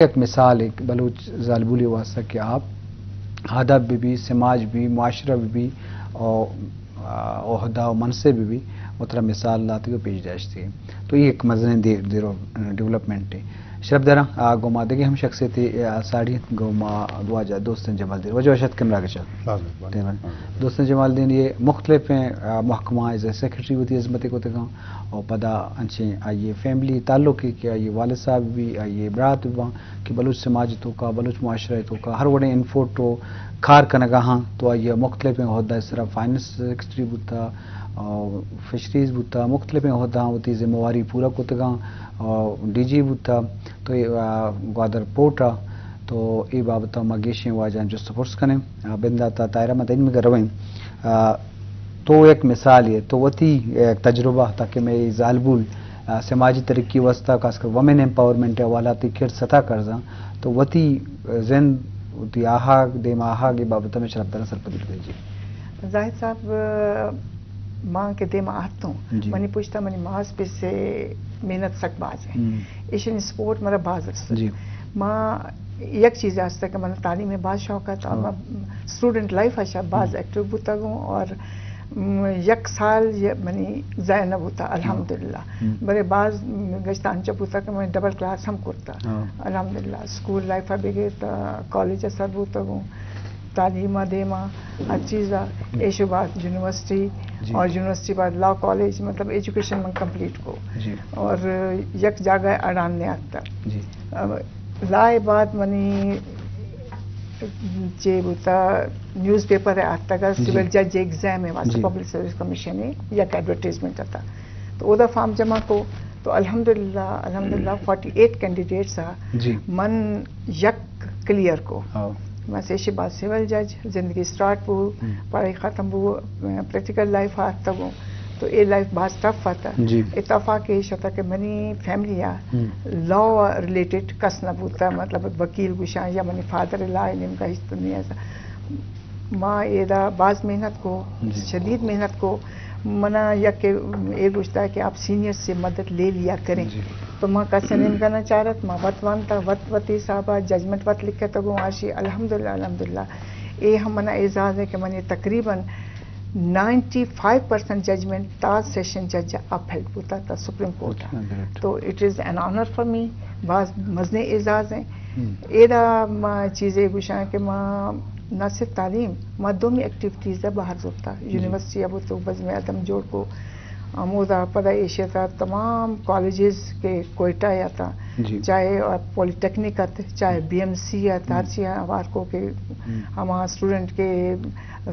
یک مثال ایک بلوچ زالبولی واسطہ کہ آپ ادب بہ بی، سماج بہ بی، معاشرہ بہ بی، او، آ، عہدہ و منصب بہ بی، و ترا مثال داتی و پیش داشتی۔ تو یہ ایک مزنیں دے-، دیرو ڈیولپمنٹ ہے۔ شرف دارا، آ، گو ما دگہ ہم شخصیت، آ، ساڑی گو ما واجہ دوستن جمال دیر۔ واجہ وشت کمرہ گچا۔ سلام علیکم۔ تیرا۔ دوستن جمال دین یہ مختلف ہیں، آ، محکمہ ایز اے سیکرٹری ہوتی خدمت کو تکاں۔ اور پدا انچیں آئیے فیملی تعلق ہے کہ آئیے والد صاحب بھی، آئیے برات بھی باں کہ بلوچ سماج تو کا، بلوچ معاشرہ تو کا، ہر وڑیں انفوٹ و کار کنگا ہاں، تو آئیے مختلف عہدہ اس طرح فائنانس سیکرٹری بوتا، اور فشریز بوتا، مختلف عہدہ ہوتی ذمہ واری پورا کتگاں، اور ڈی جی بوتا، تو یہ، آ، گوادر پورٹ آ، تو اے بابت ما گیشیں واجہاں جست و پرس کنیں۔ آ، بندات ء طاہرہ ما دیم گرویں۔ آ، تو یک مثال ہے، تو وتی، آ، تجربہ تاکہ میں زالبول، آ، سماجی ترقی واسطہ، خاص کر ویمن ایمپاورمنٹ حوالہ تی کھیڑ ستا کرزاں، تو وتی، آ، زند، وتی آہاگ، دیم آہاگ بابت میں شرف دارا سرپدی بدے جی۔ زاہد صاحب، آ، ماں کے دیم آتوں، جی۔ منی پشتا منی ماس پہ سے محنت سک باز ہے۔ ہم۔ ایشانی سپورٹ مرا باز است۔ جی۔ ما یک چیز است کہ من تعلیم باز شوق ات، ہاں۔ ما اسٹوڈنٹ لائف اشا باز ہم۔ ایکٹیو بوتگوں اور، م، یک سال یہ منی ضائع نہ بوتا، ہاں۔ الحمدللہ۔ ہم۔ بلے باز، م، گشت انچا بوتا کہ من ڈبل کلاس ہم کرتا۔ ہاں۔ الحمدللہ۔ اسکول لائف بگیر تا کالج سر بوتگوں۔ تعلیم ء دیما ہر چیز ء، ہم۔ ایشو بعد یونیورسٹی جی۔ اور یونیورسٹی بعد لا کالج، مطلب ایجوکیشن من کمپلیٹ کو۔ جی۔ اور یک جاگہ اڑان نے آتا۔ جی۔ اب لا بعد منی چے بوتا، نیوز پیپر آتا گا، جی۔ سول جج ایگزام ہے واسطے جی۔ پبلک سروس کمیشن ہے، یک ایڈورٹائزمنٹ آتا۔ تو اودا فارم جمع کو، تو الحمدللہ، الحمدللہ فورٹی ایٹ کینڈیڈیٹس آ۔ جی۔ من یک کلیئر کو۔ ہاں۔ من سے شی بعد سول جج، زندگی سٹارٹ بو، ہم۔ پڑھائی ختم بو، پریکٹیکل لائف آتگو۔ تو اے لائف باز ٹف آتا۔ جی۔ اتفاق ایش آتا کہ منی فیملی آ ہم۔ لا ریلیٹڈ کس نہ بوتا، مطلب وکیل گوشاں یا منی فادر لا نیمگا ہچ تو نہیں ایسا۔ ما ایدا باز محنت کو، جی۔ شدید محنت کو۔ منا یک اے گوشتا کہ آپ سینئر سے مدد لے لیا کریں۔ جی۔ تو ما کس نیمگا نہ چارت، ما وت وانتا، وت وتی حسابا ججمنٹ وت لکھتگوں آشی، الحمدللہ، الحمدللہ۔ اے ہم منا اعزاز ہے کہ منی تقریباً نائنٹی فائیو پرسنٹ ججمنٹ تا سیشن جج اپہیلڈ بوتا تا سپریم کورٹ۔ اچھا، گریٹ۔ تو it is an honour for me، باز مزنیں اعزاز ہیں۔ ہم۔ ایدا ما چیزے گوشاں کہ ما نہ صرف تعلیم، ما دومی ایکٹیویٹیز ء باہر زرتا۔ جی۔ یونیورسٹی ء بوتو، بزم عدم جوڑ کو، ہمودا پدا ایشی ء تمام کالجز کے کوئٹہ ء اتاں، جی۔ چاہے پولیٹیکنک ات، چاہے ہم۔ بی ایم سی ات، ہم۔ ہرچی ہوار کو کہ ہم۔ ہما اسٹوڈنٹ کے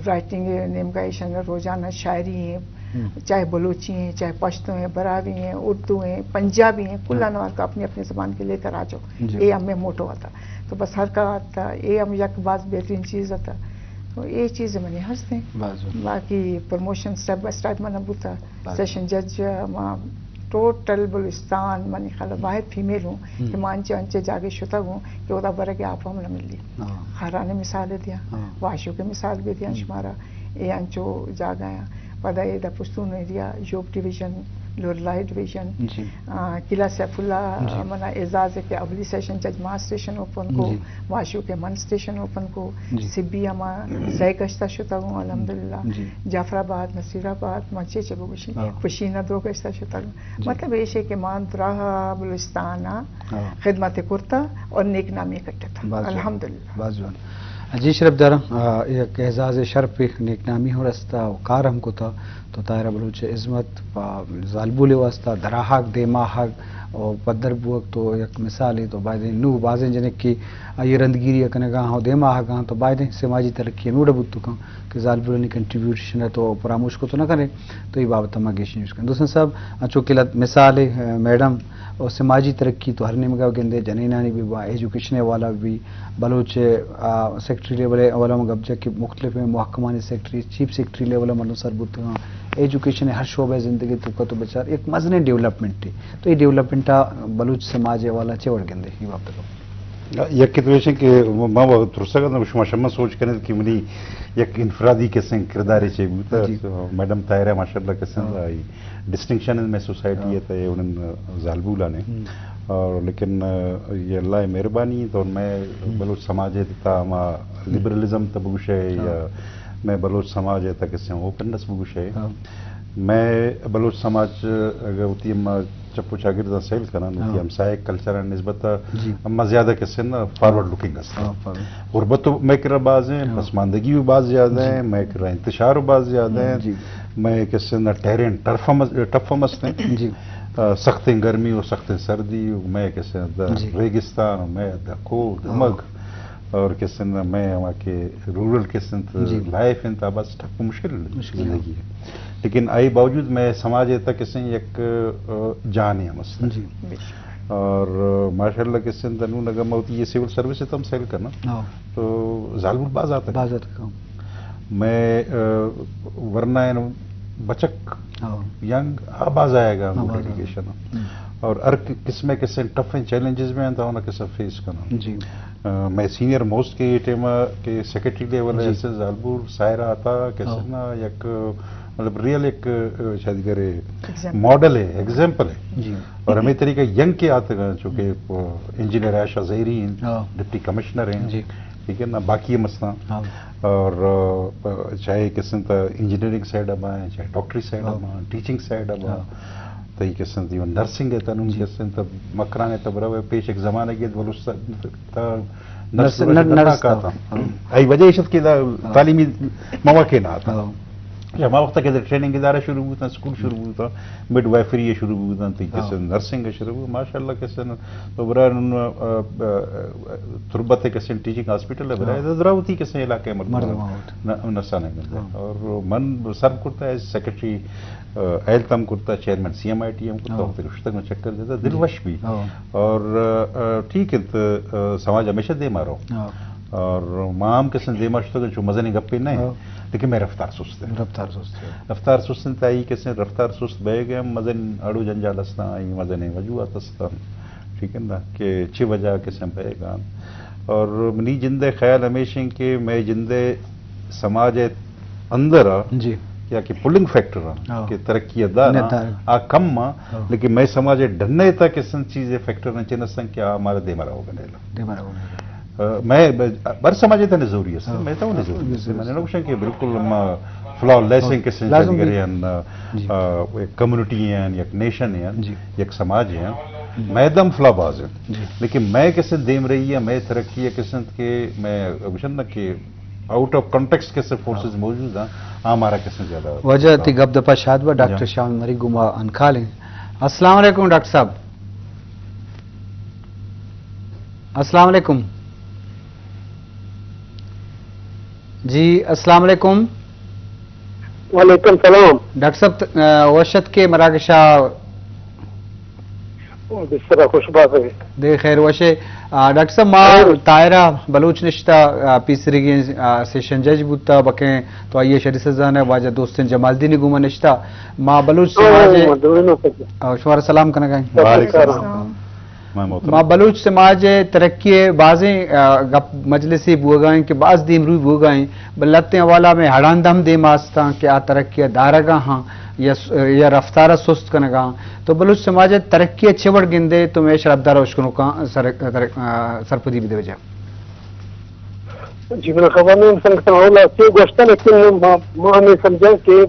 رائٹنگ نیمگا ایشن روزانہ شاعری ہیں، ہم۔ چاہے بلوچی ہیں، چاہے پشتو ہیں، براہوی ہیں، اردو ہیں، پنجابی ہیں، کلا ہم۔ نوار کو اپنی اپنی زبان کے لے کر آ جاؤ۔ جی۔ اے ہمیں موٹو آتا۔ تو بس ہر کا آتا، اے ہم یک باز بہترین چیز آتا۔ تو اے چیز منی ہست ہیں۔ باز۔ باقی پروموشن سٹیپ بائی سٹیپ من بوتا۔ باز۔ سیشن جج ما ٹوٹل بلوچستان منی خیال ہم۔ واحد فیمیل ہوں ہم۔ کہ ما انچے انچے جاگے شتگ ہوں کہ اودا برگ آپ ہم نہ ملی۔ ہاں۔ خاران مثال دیا، ہاں۔ واشو کے مثال بھی دیا ہم۔ شمارا۔ اے انچو جاگہ ہیں۔ پدا اے دا پشتون ایریا، یوب ڈویژن، لورالائی ڈویژن، جی۔ آ، قلعہ سیف اللہ، جی۔ منا اعزاز ہے کہ اولی سیشن جج ما اسٹیشن اوپن کو، جی۔ واشو کے من اسٹیشن اوپن کو، جی۔ سبی ہما سہ گشتہ شتگوں، الحمدللہ۔ جی۔ جعفر آباد، نصیر آباد، من چے چے بگوشی، ہاں۔ پشینہ دو گشتہ شتگوں۔ جی۔ مطلب ایشے کہ مان دراہ بلوچستان آ ہاں۔ خدمت کرتا اور نیک نامی کٹتا۔ باز جوان۔ الحمدللہ۔ باز جوان۔ جی شرف دارم، آ، یک اعزاز شرف نیک نامی ہم رستا و کار ہم کتا، تو طاہرہ بلوچ عظمت پا زالبول واسطہ دراہگ، دیماہگ و پدر بوگ تو یک مثالے تو بایدیں نو بازیں جنک کہ آئی رندگیری کنگا ہاں و دیماہگا ہاں تو بایدیں سماجی ترقی ہموڑا بوت کن کہ زالبولانی کنٹریبیوشن تو پراموش کو تو نہ کرے۔ تو یہ بابت ما گیشی نیوز کن۔ دوستان صاحب، انچو کہ لت مثال ہے، میڈم، اور سماجی ترقی تو ہر نیمگا گندے، جنینانی بھی با، ایجوکیشن والا بھی، بلوچ، آ، سیکرٹری لیول والا ہم گپ جا کہ مختلف محکمانی سیکرٹری، چیف سیکرٹری لیول مردم سر بوتگاں، ایجوکیشن ہر شعبہ زندگی تو کا تو بچار ایک مزنیں ڈیولپمنٹ ہے۔ تو یہ ڈیولپمنٹ بلوچ سماج والا چے وڑ گندے، یہ بابت کو۔ یکے تو ایش انت کہ ما وت ترسگ ءَ اتاں، شما شما سوچ کن ات کہ منی یک انفرادی کسیں کردارے چے بوتہ۔ جی۔ تو میڈم طاہرہ ماشاءاللہ کسیں ہاں۔ آئی ڈسٹنکشن انت مئے سوسائٹی ءِ تہ ءَ انت زالبولاں ءَ۔ ہم۔ اور لیکن، آ، یہ اللہ ءِ مہربانی انت اور مئے ہم۔ بلوچ سماج ءِ تہ ءَ ہما لبرلزم تہ بگوشے ہاں۔ یا مئے بلوچ سماج ءِ تہ ءَ کسیں اوپننس بگوشے۔ ہاں۔ مئے بلوچ سماج اگر وتی ہما چپ و چاگرداں سیل کناں، وتی ہاں۔ ہمسائگ کلچر ءِ نسبت ءَ جی۔ ہما زیادہ کسیں فارورڈ لوکنگ است۔ ہاں، فارورڈ۔ غربت تو مئے کرا باز ہیں، ہاں۔ پسماندگی بھی باز زیادہ جی۔ ہیں، مئے کرا انتشار بھی باز زیادہ ہیں، جی۔ مئے کسیں ٹیرین ٹرف ہم، ٹف ہم است ہیں۔ جی۔ آ، سختیں گرمی و سختیں سردی و مئے کسیں جی۔ ریگستان و مئے کوہ ہاں۔ دمگ۔ اور کسیں مئے ہما کہ رورل کسیں جی۔ لائف انت، بس ٹف مشکل مشکل زندگی ہے۔ لیکن آئی باوجود مئے سماج ءِ تہ ءَ کسیں یک، آ، جانے ہم است۔ جی۔ اور، آ، ماشاءاللہ کسیں تہ نوں اگر ما وتی یہ سول سروس ءِ تہ ءَ ہم سیل کناں ہاں۔ تو زالبول باز آتک۔ باز آتک، ہاں۔ مئے، آ، ورنائیں بچک ہاں۔ ینگ آ باز آیگ ءَ ہاں، گڈ باز آیگ ءَ۔ ایجوکیشن ءَ۔ ہم۔ اور ہر ق-، قسم ءِ کسیں ٹفیں چیلنجز بی انت، آ ونا کسیں فیس کناں۔ جی۔ آ، مئے سینئر موسٹ کہ اے ٹائم ءَ کہ سیکرٹری لیول ءَ جی۔ ایس اے زالبول سائرہ عطا کسیں ہاں۔ نا یک، مطلب ریئل یک، آ، شاید کرے ایگزامپل۔ ماڈل ہے، ایگزامپل ہے۔ جی۔ اور ہمے طریقہ ینگ کہ آتگ انت، چونکہ، آ، انجینئر عائشہ زہری ہیں، ہاں۔ ڈپٹی کمشنر ہیں۔ جی۔ ٹھیک ہے نا، باقی ہم استاں۔ ہاں۔ اور، آ، چاہے کسیں تہ انجینئرنگ سائیڈ ءَ بائیں، چاہے ڈاکٹری سائیڈ ءَ ہاں۔ بائیں، ٹیچنگ سائیڈ ءَ بائیں۔ ہاں۔ تئی کسیں تہ نرسنگ ءِ تہ نوں جی۔ کسیں تہ مکران ءِ تہ برو پیش یک زمانگے بلوچستان تہ نرس، نرس نر-، نرس نرس تہ۔ آئی وجہ ایش ات کہ دا ہاں۔ تعلیمی مواقع نہ آتاں۔ ہاں۔ یا ہما وقت کہ ٹریننگ ادارہ شروع بوتاں، اسکول شروع بوتاں، مڈ وائفری شروع بوتاں، تئی ہاں۔ کسیں نرسنگ شروع بوت، ماشاءاللہ کسیں تو برا نوں، آ، آ، تربت ءِ کسیں ٹیچنگ ہاسپٹل ہے، برا ہاں۔ دراوتی کسیں علاقے مردم مردم آوت۔ نہ، نہ سانے گندے۔ ہاں۔ اور من سرو کرتا ہے سیکرٹری، آ، ہیلتھ ہم کرتا، chairman C M I T ہم کرتا، ہاں۔ وقت گشتگ میں چکر دیتا، دل جی۔ وش بھی۔ ہاں۔ اور، آ، آ، ٹھیک ہے، تو، آ، سماج ہمیشہ دے مارو۔ ہاں۔ اور ما ہم کسیں دیما شتگ چو مزنیں گپے نہ، ہاں۔ لیکن مئے رفتار سست ہے۔ رفتار سست ہے۔ رفتار سست انت، آئی کسیں رفتار سست بئیگ ءِ مزن اڑ و جنجال استاں، آئی مزنیں وجوہات استاں۔ ٹھیک ہے نا، کہ چی وجہ کسیں بئیگ ءَ۔ اور منی جند ءِ خیال ہمیش انت کہ مئے جند ءِ سماج ءِ اندر ءَ جی۔ یا کہ پلنگ فیکٹر ءَ ہاں۔ کہ ترقی ءَ دار نہ دار۔ آ کم آں، ہاں۔ لیکن مئے سماج ءِ ڈن ءِ تہ کسیں چیزے فیکٹر نہ چنستاں کہ آ مارا دیما روگ ءَ نیلاں۔ دیما روگ ءَ نیلاں۔ آ، مئے ب-، ہر سماج ءِ تہ نزوری است، ہاں۔ مئے تہ نزوری است۔ من نہ گوشاں کہ بالکل ما فلا لیس ایں، ہاں۔ کسیں لازم جنگرے بھی۔ آں، جی۔ آ، یک کمیونٹی ایں، یک نیشن ایں، جی۔ یک سماج ایں۔ مئے دم فلا باز ایں۔ جی۔ لیکن مئے کسیں دیم رہی ہے، مئے ترقی ہے کسیں کہ مئے گوشن نہ کہ آؤٹ آف کانٹیکسٹ کسیں فورسز ہاں۔ موجود ہیں، آ مارا کسیں زیادہ واجہ تئی گپ دپا شاد با، ڈاکٹر جی۔ شاہ مری گما انکال ہیں۔ السلام علیکم ڈاکٹر صاحب۔ السلام علیکم۔ جی، السلام علیکم۔ وعلیکم سلام۔ ڈاکٹر صاحب، ت-، آ، وش اتکے مراگشا۔ بستر خوش بات ہے۔ دے خیر وشے۔ آ، ڈاکٹر صاحب، ما خیر۔ طاہرہ بلوچ نشتہ، آ، پیسریگیں، آ، سیشن جج بوتا، بکیں تو آئی شریف زانہ واجہ دوستین جمالدینی گوما نشتہ۔ ما بلوچ او، سماج، ما دوئینو پتہ۔ آ، شمارا سلام کنگا ہیں۔ وعلیکم السلام۔ السلام۔ مئے محترم۔ ما بلوچ سماج ءِ ترقی ءِ بازیں، آ، گپ مجلسے بوگا ایں کہ باز دیمروئی بوگا ایں، بلے لہتیں حوالہ مئے ہڑاند ہم دیما استاں کہ آ ترقی ءَ دارگا ہاں یا س-، یا رفتار ءَ سست کنگا ہاں۔ تو بلوچ سماج ءِ ترقی ءَ چہ وڑ گندے تو مئے شرپدار اشکنوکاں سر-، سر-، آ، سرپدی بدے وجہ۔ جی، من خبر نہیں سنگتاں اولا چے گوشتا، لیکن ما، ما ہمیں سمجھا کہ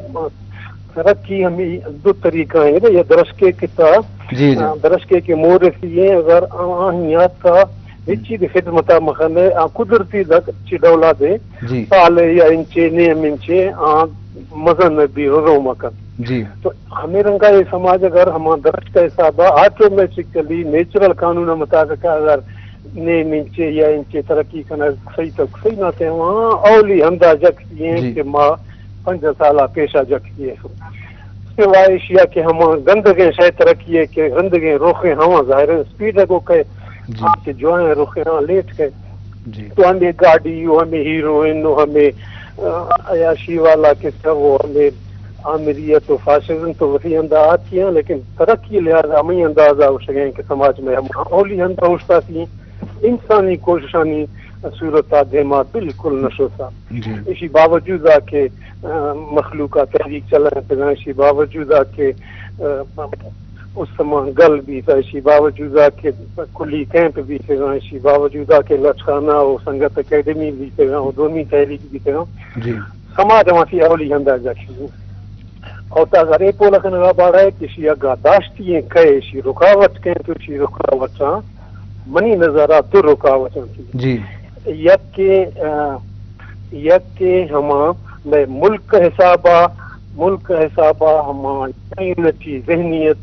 ترقی ہمیں دو طریقہ ہیں، یا درشکے کتا، جی، جی۔ آ، درشکے کے مورثی ہیں، اگر آ-، آہیات کا ہچی دی خدمتا مخنے، آ، قدرتی دک چی ڈولا دے، جی۔ سالے یا انچے، نیم انچے، آ، مزن بھی رزو مکن۔ جی۔ تو ہمیں رنگا یہ سماج اگر ہما درشکے حسابا آٹومیٹکلی نیچرل قانون مطابق اگر نیم انچے یا انچے ترقی کنگ صحیح تو صحیح نہ تے وہاں اولی ہندا جک یہ جی۔ کہ ما پنجاہ سال ءَ پیش ءَ جک کیے۔ سوائے ایشی ءَ کہ ہما گندگیں شے ترقی ہے کہ گندگیں رخیں ہما ظاہر ہے اسپیڈ ہے کو کہ جی۔ آ کہ جوائیں رخیں ہاں لیٹ ہے۔ جی۔ تو ہمیں گاڑی و ہمیں ہیروئن و ہمیں، آ، عیاشی والا کہ سب وہ ہمیں آمریت و فاشزم تو وہی انداز آتی ہیں، لیکن ترقی لحاظ ہمیں اندازہ ہو سکیں کہ سماج میں ہم اولی انداز ہوشتا سی ہیں۔ انسانی کوششانی صورت ءَ دیما بالکل نہ شوسا۔ جی۔ ایشی باوجود ءَ کہ، آ، مخلوق ءَ تحریک چلائینتگاں، ایشی باوجود ءَ کہ، آ، استمان گل بیت، ایشی باوجود ءَ کہ کلی کیمپ بیتگاں، ایشی باوجود ءَ کہ لچکانہ و سنگت اکیڈمی بیتگاں و دومی تحریک بیتگاں، جی۔ سماج ءَ وتی اولی اندازہ کیت۔ او تا اگر اے پول کنگا باڑا ہے کہ ایشی اگا داشتی ہیں کئے، ایشی رکاوٹ کئے، تو ایشی رکاوٹاں منی نظر ءَ دو رکاوٹ انت۔ جی۔ یک کہ، آ، یک کہ ہما مئے ملک حسابا، ملک حسابا ہما یونٹی ذہنیت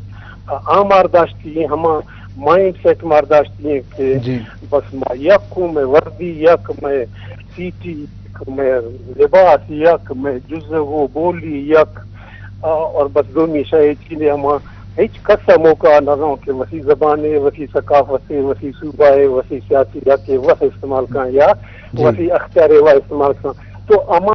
آ مار داشتی ہیں، ہما مائنڈ سیٹ مار داشتی ہیں کہ جی۔ بس ما یک ہوں، مئے وردی یک، مئے سیٹی یک، مئے لباس یک، مئے جزگ و بولی یک، آ، اور بس دومی شے چیزیں ہما ہچ کس ءَ موقع نہ رہوں کہ وتی زبان ہے، وتی ثقافت ہے، وتی صوبہ ہے، وتی سیاسی حق ہے، وس استعمال کن یا جی۔ وتی اختیار ہے، وا استعمال کن۔ تو ہما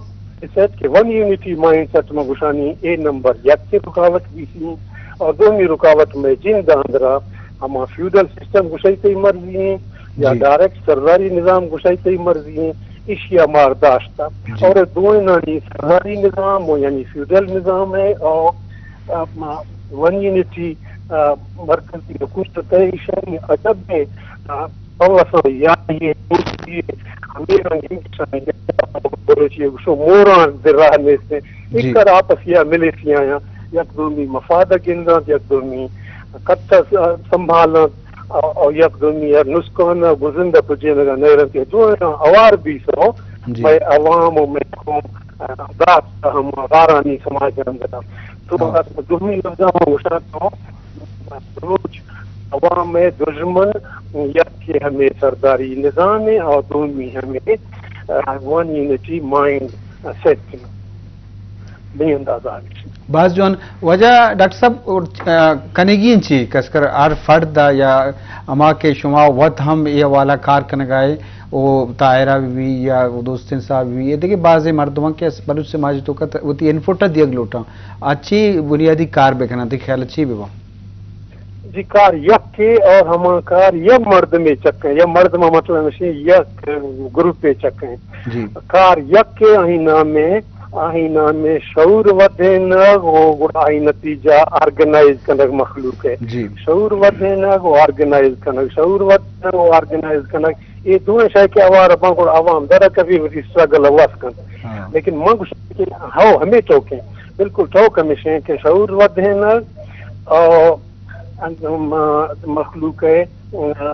سیٹ کہ ون یونٹی مائنڈ سیٹ ما گشانی اے نمبر یک سے رکاوٹ بیسی اور دومی رکاوٹ مئے جند اندرا ہما فیوڈل سسٹم گشائی تئی مرضی ہیں یا جی۔ ڈائریکٹ سرداری نظام گشائی تئی مرضی ہیں، ایشی ءَ مار داشتا۔ جی۔ اور دوئینانی سرداری نظام و یعنی فیوڈل نظام ہے اور، آ، ون یونٹی، آ، مرکزی حکومت ہے، ایشانی ادب ہے، آ، اوسان یا یہ دوستی ہے، ہمیں رنگین کسان بلوچی ہے، گوشو موران در راہ نیست ہیں۔ جی۔ ایک کر آپس یا ملے سی آیا، یک دومی مفاد گندان، یک دومی کتا سنبھالان، او، او یک دومی ہر نسخان گزندہ پجینگا نیرن کہ دو اوار بیسو، جی۔ مئے عوام و مئے قوم، آ، دات ہم غارانی سماج اندر۔ تو ہاں۔ دومی لفظ ہم گوشان تو بلوچ عوام دژمن یک کہ ہمیں سرداری نظام ہے اور دومی ہمیں، آ، ون یونٹی مائنڈ سیٹ ہے۔ بے اندازہ ہے۔ باز جوان۔ واجہ ڈاکٹر صاحب، اور، آ، کنگی انت چی کس کر ہر فرد ءَ یا ہما کہ شما وت ہم اے حوالہ کار کنگا ہے، او طاہرہ بی بی یا او دوستین صاحب بی بی، اے دگہ بازیں مردماں کہ اس بلوچ سماج تو کت وتی انپٹ دیگ لوٹاں، آ چی بنیادی کار بکناں، تئی خیال چی ببا؟ جی، کار یکے اور ہما کار یک مردمے چکیں، یک مردم مطلب ہمیشی یک گروپے چکیں۔ جی۔ کار یکے، آہی نامے، آہی نامے شعور ودینگ و گڑا آہی نتیجہ آرگنائز کنگ مخلوق ہے۔ جی۔ شعور ودینگ و آرگنائز کنگ، شعور ودینگ و آرگنائز کنگ، اے دوئیں شے کہ اوار باں گڑا عوام در کبھی وتی اسٹرگل وس کن۔ ہاں۔ لیکن من گوشاں کہ ہو ہمے ٹوکیں، بالکل ٹوک ہمیشیں کہ شعور ودینگ، آ، م-، مخلوق ءَ، آ،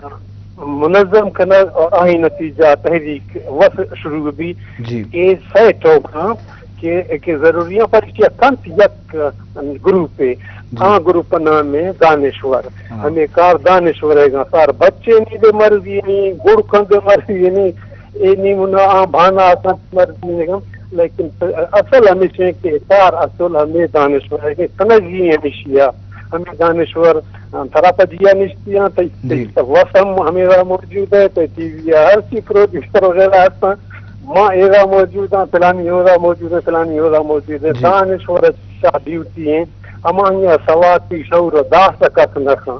منظم کنگ اور آہی نتیجہ تحریک وس شروع بی۔ جی۔ اے سئے ٹوکاں کہ، کہ ضروری ہیں، پر ایشی ءَ کنت یک گروپے، جی۔ آ گروپ نام ہے دانشور۔ ہاں۔ ہمیں کار دانشور ہے گا، سار بچے نہیں دے مرضی نہیں، گڑ کن دے مرضی نہیں، اے نی منا آ بھانا آسان مرضی نگم، لیکن اصل ہمیش ہیں کہ کار اصل ہمیں دانشور ہے کہ کنگی ہمیشی ہے۔ ہمیں دانشور، آ، ترا پجیا نشتی ہیں، تئی، جی۔ تئی وس ہم ہمیں را موجود ہے، تئی ٹی وی ہے، ہر چی پروڈیوسر وغیرہ ہستاں، ما اے را موجود ہیں، فلانی ہو را موجود ہے، فلانی ہو را موجود ہے۔ جی۔ دانشور چا ڈیوٹی ہیں، ہمانی سواتی شعور داس کس نہ کن۔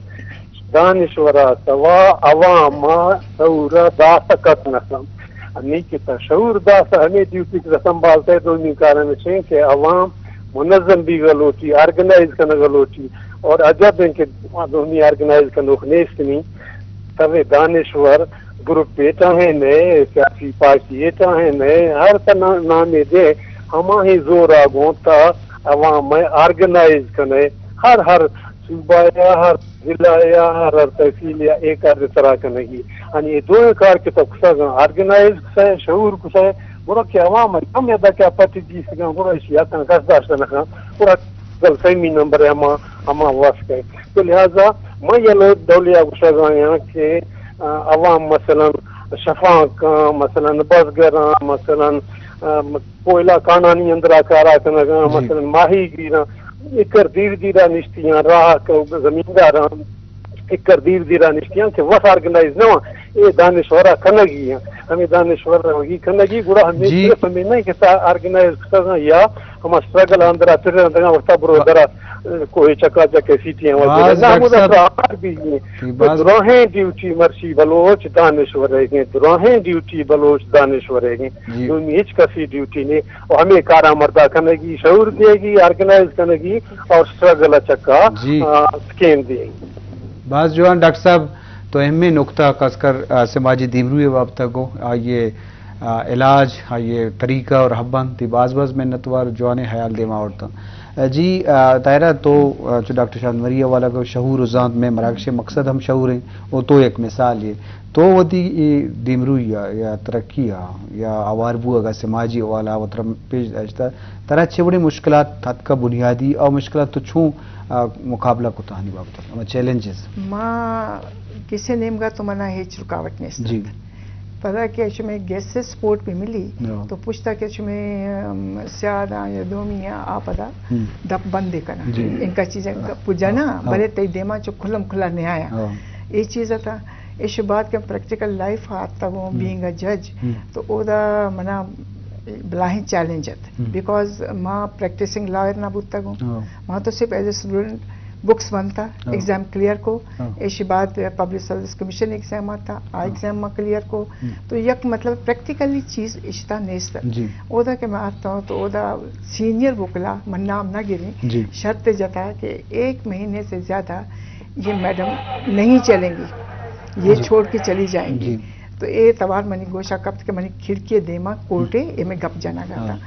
دانشورا سوا عوام ءَ شعور ءَ داس کت نہ کن۔ ہمے کہ تا شعور داس ہمے ڈیوٹی کہ سنبھالتے، دومی کار ہمیش ہیں کہ عوام منظم بیگ لوٹی، آرگنائز کنگ لوٹی۔ اور عجب ہیں کہ دومی آرگنائز کنوک نیست نی۔ توے دانشور گروپ ایٹا ہیں نئے، سیاسی پارٹی ایٹا ہیں نئے، ہر تا نا-، نامے دے، ہما ہی زور آ گوں تا عوام ءَ آرگنائز کنے، ہر، ہر صوبہ یا ہر ضلع یا ہر، ہر تحصیل یا اے کار سرا کنگی۔ یعنی اے دوئیں کار کہ تو کسا گا آرگنائز کسا ہے، شعور کسا ہے، گڑا کہ عوام ہے، کم یا دکا پٹ جی سکا، گڑا اسی آتاں کس داشت نہ کن، گڑا گل سیمی نمبر ہے ہما، ہما واسطے۔ تو لہذا میں یہ لوگ دولیا گسا گا یہاں کہ، آ، عوام مثلاً شفاں کا، مثلاً بزگراں، مثلاً، آ، کوئلہ کانانی اندرا کارا کنگاں، جی۔ مثلاً ماہی گیراں، اکر دیر دیرا نشتیاں، راہ ک-، زمینداراں، اکر دیر دیرا نشتیاں کہ وس آرگنائز نہ واں، اے دانشورا کنگی ہیں۔ ہمیں دانشور روگی کنگی، گڑا ہمیں جی۔ صرف ہمیں نہیں کہ تا آرگنائز کتگاں یا ہما اسٹرگل اندرا تر اندرا ورتا برو درا کوہ چکا چک ءِ سیٹی ہم باز ڈاکٹر صاحب، آوار بیگی۔ جی، تو باز دراہیں ڈیوٹی مرشی بلوچ دانشورے گیں، دراہیں ڈیوٹی بلوچ دانشورے گیں۔ جی۔ دومی ہچ کسی ڈیوٹی نہیں۔ اور ہمیں کارا مردا کنگی، شعور دیگی، آرگنائز کنگی اور سٹرگل چکا، جی، آ، سکین دیگی۔ باز جوان ڈاکٹر صاحب، تو اہمیں نکتہ خاص کر، آ، سماجی دیمروئی بابت گو، آئیے آ، علاج، آئی ءِ طریقہ اور حبان تی باز باز منتوار، جوانیں حیال دیما آورتاں۔ آ، جی، آ، طاہرہ تو، آ، چو ڈاکٹر شاد مری حوالہ کو شعور و زانت میں مراکش مقصد ہم شعور ہیں، و تو یک مثال یہ۔ تو وتی اے دیمروئی یا، یا ترقی یا، یا آوار بوگ ءِ سماجی حوالہ و ترا پیش داشتہ، ترا چے وڑیں مشکلات تھتکا بنیادی اور مشکلات تو چون، آ، مقابلہ کتا ہنی بابت؟ ہما چیلنجز۔ ما کسے نیمگا تو منا ہچ رکاوٹ نیست۔ جی۔ پدا کہ شمے گیس سپورٹ بھی ملی، ہاں۔ تو پشتا کہ شمے، ام، سیاد آں یا دومی آں، آ پدا ہم۔ دپ بندے کنا۔ جی۔ انکا چیزیں ہاں۔ پجا نا، ہاں۔ بلے تئی دیما چو کھلم کھلا نہ آیا۔ ہاں۔ اے چیز تا، ایش بعد کہ پریکٹیکل لائف آتا گوں، ہم۔ بینگ اے جج، ہم۔ تو اودا منا بلاہیں چیلنج ات، ہم۔ بیکاز ما پریکٹیسنگ لائر نہ بوتا گوں۔ ہاں۔ ما تو صرف ایز اے اسٹوڈنٹ بکس بنتا، ہاں۔ ایگزام کلیئر کو، ہاں۔ ایشی بعد پبلک سروس کمیشن ایگزام آتا، آ ہاں۔ ایگزام ما کلیئر کو۔ ہم۔ تو یک مطلب پریکٹیکلی چیز اشتا نیست۔ جی۔ اودا کہ میں آتا ہوں تو اودا سینئر وکلا، من نام نہ گریں، جی۔ شرط جتا کہ ایک مہینے سے زیادہ یہ میڈم نہیں چلیں گی، یہ جی۔ چھوڑ کے چلی جائیں گی۔ جی۔ تو اے توار منی گوشا کپت کہ منی کھڑکی دیما کورٹے، ہم۔ اے میں گپ جنا گا تھا۔ ہاں۔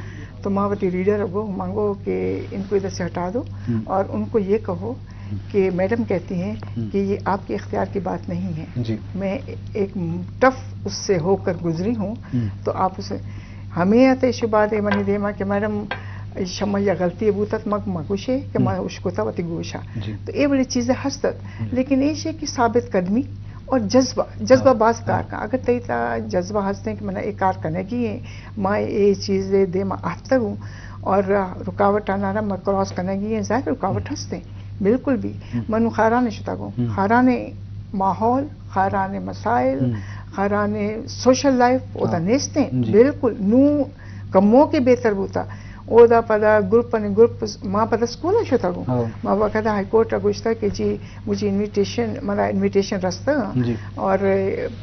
تو ماں وتی ریڈر گو مانگو کہ ان کو ادھر سے ہٹا دو ہم۔ اور ان کو یہ کہو ہم۔ کہ میڈم کہتی ہیں ہم۔ کہ یہ آپ کے اختیار کی بات نہیں ہے۔ جی۔ میں ایک ٹف اس سے ہو کر گزری ہوں، ہم۔ تو آپ اسے، ہمیں آتے شباد اے منی دیما کہ میڈم شما یا غلطی بوتت مگ مگوشے کہ ہم۔ ما اشکتا وتی گوشا۔ جی۔ تو اے بڑی چیزیں ہستت، ہم۔ لیکن ایش ہے کہ ثابت قدمی اور جذبہ، جذبہ ہاں، باز کار ہاں۔ کا۔ اگر تئی تا جذبہ ہستیں کہ منا اے کار کنگی ہیں، ما اے چیز دیما آفتگ ہوں اور رکاوٹ آنارا ما کراس کنگی ہیں، ظاہر رکاوٹ ہم۔ ہستیں، بالکل بھی۔ ہم۔ من خاران شتگ ہوں۔ ہم۔ خاران ماحول، خاران مسائل، ہم۔ خاران سوشل لائف، اودا ہاں۔ نیستیں۔ جی۔ بالکل۔ نو کمو کے بہتر بوتا۔ اودا پدا گروپ نے گروپ، ما پدا اسکول شتگ ہوں۔ ہاں۔ ما وقت ہائی کورٹ گوشتا کہ جی مجھے انویٹیشن، منا انویٹیشن رستا جی۔ اور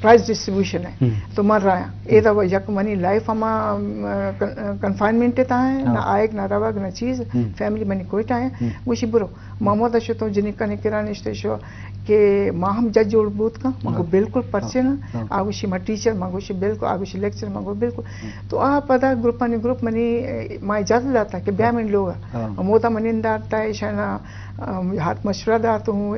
پرائز ڈسٹریبیوشن ہے۔ ہم۔ تو من رایا۔ اے دا یک منی لائف ہما، ام، کن-، کنفائنمنٹ تا ہے، ہاں۔ نہ آئیگ، نہ روگ، نہ چیز، ہم۔ فیملی منی کوئٹہ ہے۔ ہم۔ گوشی برو۔ ما مودا شتوں جنکانی کرا نشتے شو کہ ما ہم جج جوڑ بوت کن، ما گو ہاں۔ بالکل پرچے ہاں۔ نا۔ ہاں۔ آ گوشی ما ٹیچر، ما گوشی بالکل، آ گوشی لیکچر، ما گو بالکل۔ ہاں۔ تو آ پدا گروپانی گروپ منی، اے، ما اجازت داتا کہ بیا ہاں۔ من لوگا۔ ہاں۔ مودا منی اندار تا ایشانا، ام، ہاتھ مشورہ داتوں،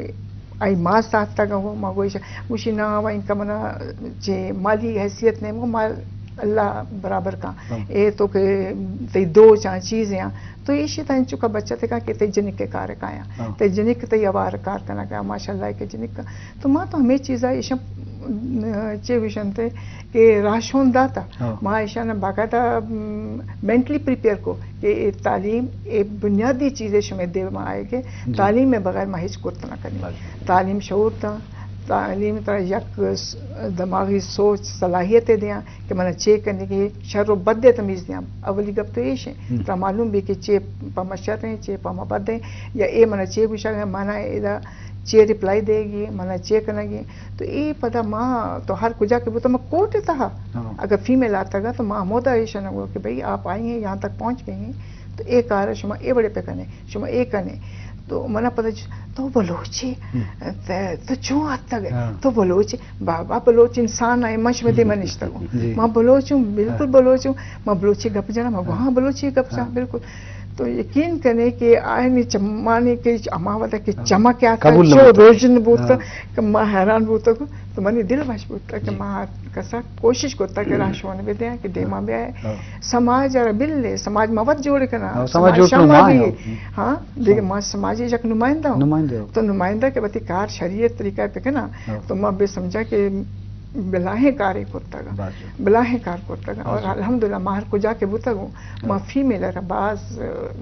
آئی ماس آتگ ہوں، ما گوشی، گوشی نا، و انکا منا چے مالی حیثیت نہیں، مگو مال اللہ برابر کا۔ ہاں۔ اے تو کہ تئی دو چاں چیزیں آں۔ تو ایشی تا انچو کا بچت کا کہ تئی جنک کے کار کایا۔ ہاں۔ تئی جنک تئی اوار کار کنا کا، ماشاءاللہ کہ جنک کا۔ تو ما تو ہمیں چیزا ایشاں چے وشنتے کہ راہشون داتا۔ ہاں۔ ما ایشاں باقاعدہ، م، مینٹلی پریپیئر کو کہ اے تعلیم، اے بنیادی چیزیں شمے دل ما آئے کہ جی۔ تعلیم میں بغیر ما ہچ کرت نہ کنی۔ بس۔ تعلیم شعور تا، تعلیم تا یک س-، دماغی سوچ، صلاحیت دیاں کہ منا چے کنگی، شر و بد تمیز دیاں۔ اولی گپ تو ایش ہے۔ ہم۔ ترا معلوم بھی کہ چے پا ما شر ہیں، چے پا ما بد ہیں، یا اے منا چے گوشگ ہے، منا ادا چے ریپلائی دے گی، منا چے کنگی۔ تو اے پدا ما تو ہر کجا کہ بوتا ما کورٹ تہا۔ ہاں۔ اگر فیمیل آتا گا تو ما ہمودا ایشاں گو کہ بھئی آپ آئی ہیں، یہاں تک پہنچ گئی ہیں، تو اے کار شما اے وڑے پہ کنے، شما اے کنے۔ تو منا پدا چ-، تو بلوچے، ہم۔ ت-، تو چون آتا گئے؟ ہاں۔ تو بلوچے، بابا بلوچ انسان ہے، من شما دے من نشتا گو۔ جی۔ ما بلوچ ہوں، بالکل ہاں۔ بلوچ ہوں، ما بلوچی گپ جنا، ما گو ہاں۔ ہاں بلوچی گپ جنا، ہاں۔ بالکل۔ تو یقین کنے کہ آئینی چمانی کے چ-، ہما ودا کہ ہاں۔ چمک آتا، قبول نہ چو بوتا۔ روشن بوتا، ہاں۔ کہ ما حیران بوتا کو، تو منی دل وش بوتا کہ جی۔ ما کسا کوشش کرتا کہ ہاں۔ راہشون بدیاں کہ دیما ہاں۔ بیائے۔ ہاں۔ سماج را بل لے، سماج موت جوڑ کنا، ہاں، سماج سماج جوڑ شما کنو ما بھی۔ ہاں۔ ہاں، دیکھ ہاں۔ ما سماجی یک نمائندہ ہوں۔ نمائندہ ہو۔ تو نمائندہ کے وتی کار شریعت طریقہ پہ کنا، ہاں۔ تو ما بے سمجھا کہ بلاہیں کارے کرتا گا۔ بس۔ بلاہیں کار کرتا گا۔ اور بس۔ الحمدللہ ما ہر کجا کے بوتا گوں، ما ہاں۔ فیمیل را باز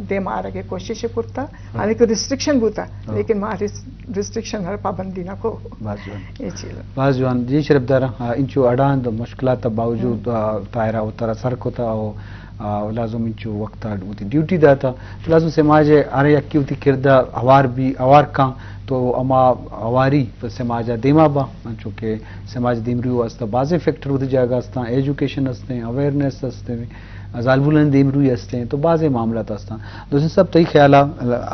دیما آرگے کوشش کرتا۔ ہاں۔ حالانکہ ریسٹرکشن بوتا، ہاں۔ لیکن ما ریس-، ریسٹرکشن ہر پابندی نہ کو۔ باز جوان۔ اے چیز۔ باز جوان۔ جی شرف دارا، آ، انچو اڑاند مشکلات باوجود، ہاں۔ آ، طاہرہ وترا سر کتا او آ، لازم انچو وقت ءَ وتی ڈیوٹی داتا، تو لازم سماج ءِ ہر یکے وتی کرد ءَ ہوار بی، ہوار کن، تو ہما ہواری پہ سماج ءَ دیما با، انچو کہ سماج دیمروی واسطہ بازیں فیکٹر وتی جاگہ استاں، ایجوکیشن استیں، اویئرنیس استیں، زالبولانی دیمروی استیں، تو بازیں معاملات استاں۔ دوستین صاحب، تئی خیال ءَ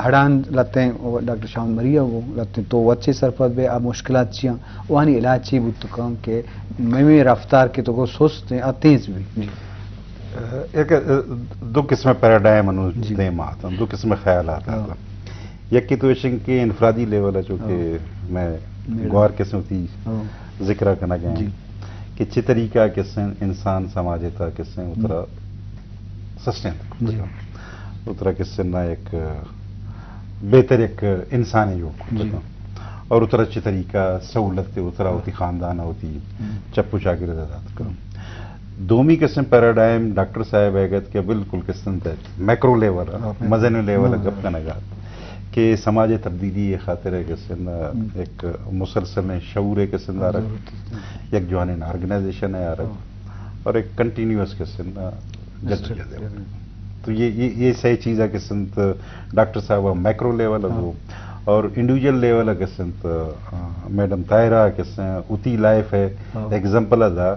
ہڑاں لتیں ڈاکٹر شاہمد مری ءَ گوں لتیں، تو وت چے سرپد بے، آ مشکلات چیاں، وانی علاج چی بوت کن کہ مئے رفتار کہ تو گو سست ایں، آ تیز بی؟ جی۔ یک، دو قسم پیراڈائم انو جی۔ دیم آتن، دو قسم خیالات ہاں۔ آتن۔ یکی تو ایشن کہ انفرادی لیول ہے، چونکہ ہاں۔ میں میرا۔ گوار قسم ہوتی ہاں۔ ذکر کرنا گئے جی۔ کہ چی طریقہ کسن انسان سماج تا کسن اترا ہم۔ سسٹین جی۔ اترا کسن نہ ایک بہتر ایک انسان ہے جو جی۔ اور اترا چی طریقہ سہولت تے اترا ہوتی خاندان ہوتی ہم۔ چپ و چاگرد دات کن۔ دومی قسم پیراڈائم ڈاکٹر صاحب ہے گت کہ بالکل قسم تے میکرو لیول ہے، ہاں، میکرو۔ مزن لیول ہے ہاں۔ گپ کنگا کہ سماج تبدیلی خاطر ہے قسم ہم۔ ایک مسلسل شعور ہے قسم دارک۔ ضرورت ہے۔ یک جوانین آرگنائزیشن ہے یار۔ ہاں۔ اور ایک کنٹینیوس قسم جدوجہد ہے۔ جدوجہد۔ تو یہ، یہ، یہ صحیح چیز ہے قسم تو ڈاکٹر صاحب میکرو لیول ہے ہاں۔ وہ۔ اور انڈیویجول لیول ہے قسم تو، آ، میڈم طاہرہ قسم اتی لائف ہے، ہاں۔ ایگزامپل ہے دا۔